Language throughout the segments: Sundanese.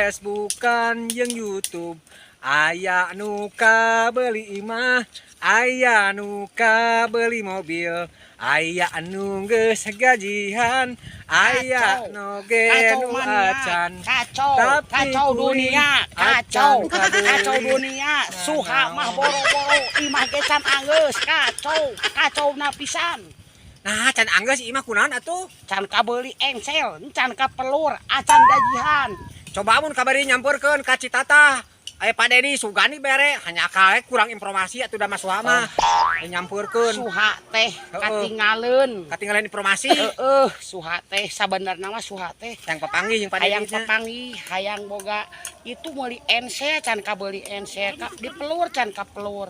Facebookan jeung YouTube. Aya nu kabeuli imah, aya nu kabeuli mobil, aya anu geus gajihan, aya Kacau. nu ge Kacau nu mania, acan. Kacau, Tapi kacau kuring dunia, kacau, acan kabeuli. Kacau dunia, Suha mah boro-boro, imah ge can anggeus, kacau, kacau na pisan. Nah, can anggeus imah kunaon atuh? Can kabeuli engsel, can kapelur, acan gajihan. Coba mun kabari nyamperkeun ka Citatah. Aya Pak Dedi sugani bere, hanya kae kurang informasi atuh da Mas Suha mah. Aya nyamperkeun. Suha teh katingaleun. Katinggalan informasi. Heeh, Suha teh sabenerna mah Suha teh Yang papanggih jeung Pak hayang Dedi nya. Papanggih, hayang boga itu meuli engsel can kabeuli engsel, ka, dipelur can kapelur.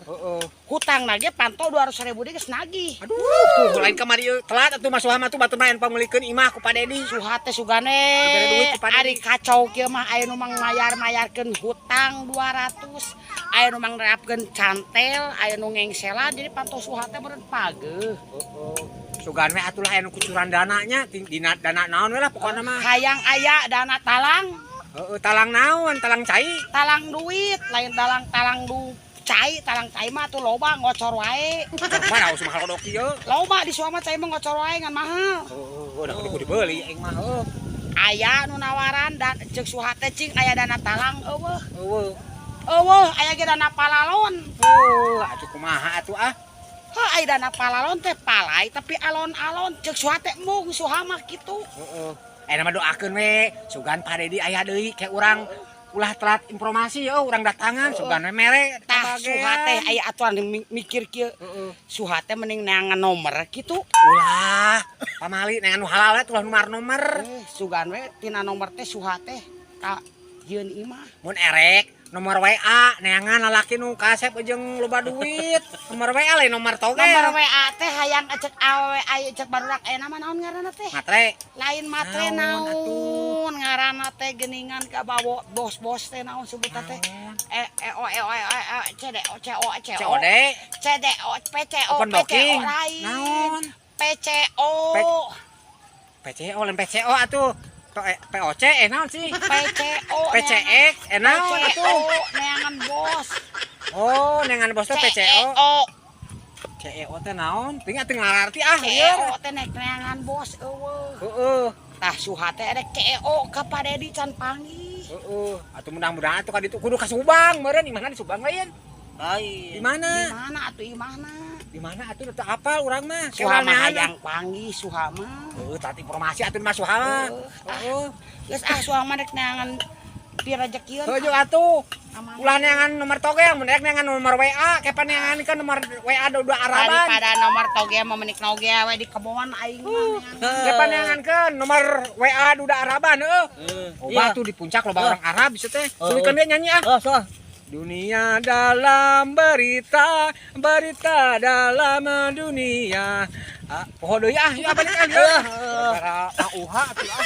Hutang nage panto 200 ribu deui geus nagih. Aduh, tuh lain kamari ieu telat atuh Mas Suha mah tuh batur mah pangmeulikeun imah ku Pak Dedi. Suha teh sugane Dibere duit ku Pak Dedi. Ari kacau kieu mah aya nu mang mayar-mayarkeun hutang 200, aya nu mang nerapkeun cantel, aya nu ngengselan, jadi panto Suha teh meureun pageuh. Heeh. Sugan we atuh lah aya nu kucuran dananya, dina dana naon we lah pokona mah. Hayang aya dana talang. Heeh, talang naon? Talang cai. Talang duit, lain talang talang du cai, talang cai mah tuh loba ngocor wae. Mana usah mahal kodok ieu. Loba di Suha mah cai mah ngocor wae ngan mahal. Heeh, udah kudu dibeli aing mah heuh. Aya nu nawaran dan ceuk Suha teh cing aya dana talang euweuh. Euweuh. Euweuh, aya ge dana palalon. Oh, atuh kumaha atuh ah? Heuh, aya dana palalon teh palai tapi alon-alon, ceuk Suha teh embung Suha mah kitu. Heeh. Eta mah doakeun we, sugan Pak Dedi aya deui ke urang ulah telat informasi yo urang datangan sugan we mere Tah, Suha teh aya aturan mikir kieu. Suha teh mending neangan nomor kitu. Ulah, pamali neangan nu halal we ulah nomor-nomor. Eh, sugan we tina nomor teh Suha teh ka jieun imah. Mun erek nomor WA neangan lalaki nu kasep jeung loba duit. Nomor WA lain nomor toge. Nomor WA teh hayang cek awewe aya cek barudak aya nama naon ngaranna teh? Matre. Lain matre. Naon Naon ngaranna teh geuningan ka bawa bos-bos teh, naon sebutan teh? Naon? E E O E O E O E C D O C O C O COD. C D O P C O Open P C O booking. Lain. Naon? P C O. PCO lain PCO atuh. POC eh naon sih? P C O. PCX eh naon PCO atuh? Neangan bos. Oh, neangan bos teh PCO. CEO. CEO teh naon? Ting atuh ngarti ah ieu. CEO teh nek neangan bos euweuh. Heeh. Tah, Suha teh erek CEO ka Pak Dedi can panggih. Heeh. Atuh mudah-mudahan atuh ka ditu kudu ka Subang meureun, imahna di Subang lain. Lain. Di mana? Di mana atuh imahna? Di mana atuh teu apal urang mah. Suha mah hayang panggih Suha mah. Heuh, tadi informasi atuh Mas Suha mah. Heeh. Geus ah, Suha mah rek neangan pirajekieun. Heuh atuh. Aman. Ulah neangan nomor toge, mun rek neangan nomor WA, kepan neangan kan nomor WA dua Araban. Daripada nomor toge mah menik noge we di kebon aing mah neangan. Kepan neangankeun nomor WA duda Araban heuh. Heeh. Oh, batu di puncak loba orang Arab bisa teh. Oh, Sulikeun dia nyanyi ah. Oh, so. Dunia dalam berita, berita dalam dunia. Ah, poho deui ah, yuk balik ah. Gara-gara AUH atuh ah.